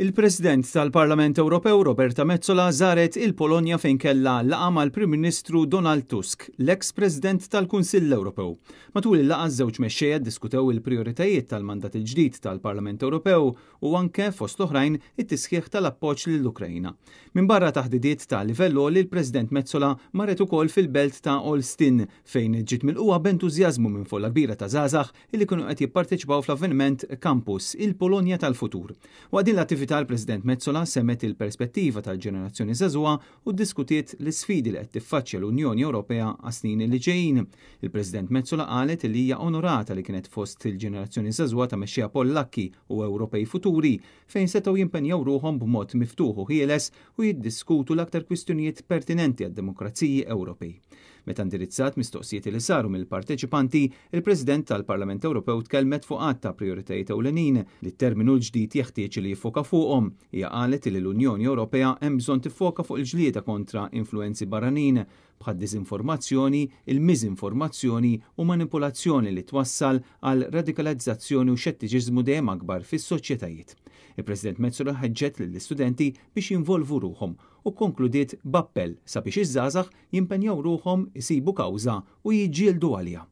Il-President tal-Parlament Ewropew Roberta Metsola żaret il-Polonja fejn kellha laqgħa mal-Prim Ministru Donald Tusk, l-eks President tal-Kunsill Ewropew. Matul il-laqgħa ż-żewġ mexxejja ddiskutew il-prijoritajiet tal-mandat il-ġdid tal-Parlament Ewropew u anke, fost l-oħrajn, it-tisħiħ tal-appoġġ lill-Ukrajna. Minbarra taħdidiet ta' livell għoli l-President Metsola marret ukoll fil-belt ta' Olsztyn fejn ġiet milqugħa b'entużjażmu minn folla kbira ta' żgħażagħ li kienu qed jipparteċipaw fl-avveniment Campus, il-Polonja tal-Futur. Waqt din l-attività l-President Metsola semgħet il-perspettiva tal-ġenerazzjoni żagħżugħa u ddiskutiet l-isfidi li qed tiffaċċja l-Unjoni Ewropea għas-snin li ġejjin. Il-President Metsola qalet li hija onorata li kienet fost il-ġenerazzjoni żagħżugħa ta' mexxejja Pollakki u Ewropej futuri fejn setgħu jimpenjaw ruħhom b'mod miftuħ u ħieles u jiddiskutu l-aktar kwistjonijiet pertinenti għad-demokraziji Ewropej. Meta indirizzat mistoqsijiet li saru mill-parteċipanti, il-President tal-Parlament Ewropew tkellmet fuq għadd ta' prijoritajiet ewlenin li t-terminu l-ġdid jeħtieġ li jiffoka fuqhom. Hija qalet li l-Unjoni Ewropea hemm bżonn tiffoka fuq il-ġlieda kontra influwenzi barranin bħad-diżinformazzjoni, il-miżinformazzjoni u manipulazzjoni li twassal għal radikalizzazzjoni u xettiċiżmu dejjem akbar fis-soċjetajiet. Il-President Metsola ħeġġet lill-istudenti biex jinvolvu ruħhom u kkonkludiet b'appell sabiex iż-żgħażagħ jimpenjaw ruħhom isibu kawża u jiġġieldu għaliha.